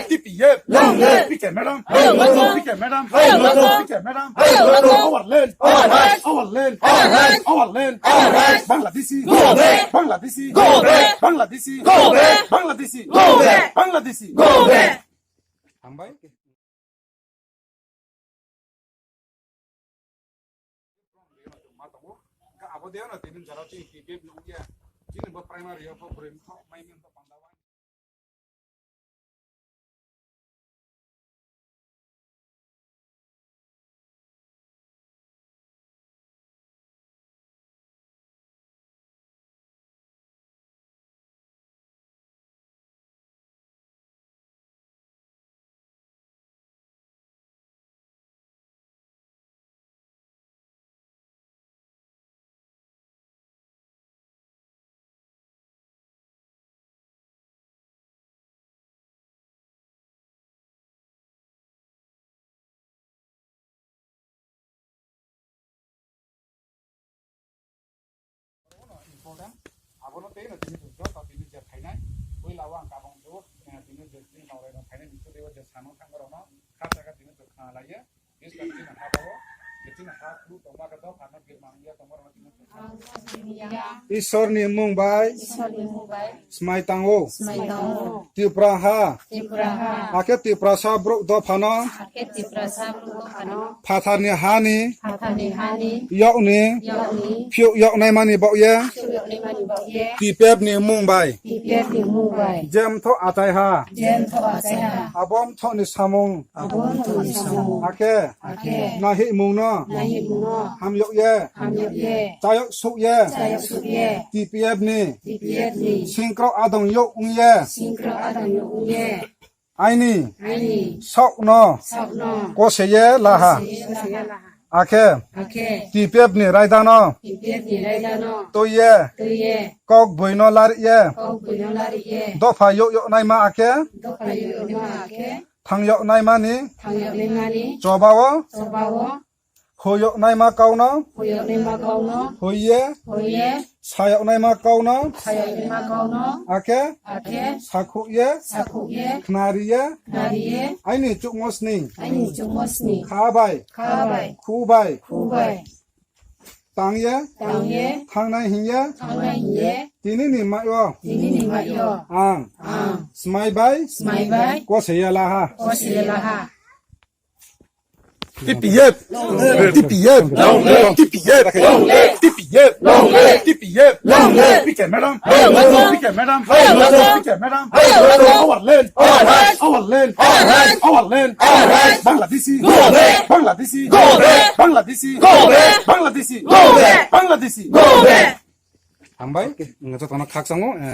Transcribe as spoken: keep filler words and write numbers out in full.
T P F. Long live. P K madam. Long live. P K madam. Long live. P K madam. Long live. Our land. Our rights. Our land. Our rights. Our land. Our rights. Bangladeshi. Go back. Bangladeshi. Go back. Bangladeshi. Go back. Bangladeshi. Go back. Bangladeshi. Go back. Hambai. Abo de no tini jara chini T P F nung ya. Chini bo primary ya bo brim kho mai min to panda wan. Important. Abono tei no tini joto tini je phainai. Puila o ang kabang jo, eh, tini je tini nongrai no phainai ni suri o je sano thang rok no kha saka tini to khna laiye. Ishorni mung bai. Ishorni mung bai. Smai tango. Smai tango. Tripura ha. Tripura ha. Akhe Tiprasa bruk dophano. Akhe Tiprasa bruk dophano. Phatharni hani. Phatharni hani. Yokni. Yokni. Phiyok yoknai mani bokye. Phiyok yoknai mani bokye. T P F ni mung bai. T P F ni mung bai. Jem tho achai ha. Jem tho achai ha. Abom tho ni samung. Abo wngtoni samung. Hakhe. Hakhe. Nahimungno. Nahimungno. Hamyok ye. Hamyok ye. Chayok suk ye. Chayok suk ye. T P F ni. T P F ni. Singkrok adong yok wng ye. Singkrok adong yok wng ye. Aini. Aini. Sokno. Sokno. Kose ye laha. Kose ye laha. Akhe. Akhe. T P F ni raidano. T P F ni raidano. Twi ye. Twi ye. Kok buino lari ye. Kok buino lari ye. Dopha yok yok naima akhe. Dopha yok yok naima akhe. Thang yok naimani. Thang yok naimani. Chobao. Chobao. Hu yok naima kauno. Hu yok naima kauno. Hu ye. Hu ye. Sa yok naima kauno. Sa yok naima kauno. Akhe. Akhe. Sakhuk ye. Sakhuk ye. Khnari ye. Khnari ye. Aini chukmo sni. Aini chukmo sni. Kha bai. Kha bai. Khu bai. Khu bai. Tang ye. Tang ye. Thangnai hing ye. Thangnai hing ye. Tini ni mai o. Tini ni mai o. Ang. Ang. Smai bai. Smai bai. Kose ye laha. Kose ye laha. T P F. T P F. T P F. T P F. Long live. Long live. Long live. Long live. Long live. P K madam. Long live. P K madam. Long live. P K madam. Long live. Our land. Our rights. Our land. Our rights. Our land. Our rights. Bangladeshi. Go back. Bangladeshi. Go back. Bangladeshi. Go back. Bangladeshi. Go back. Bangladeshi. Go back. Hambai, jotono khakchangmo, eh,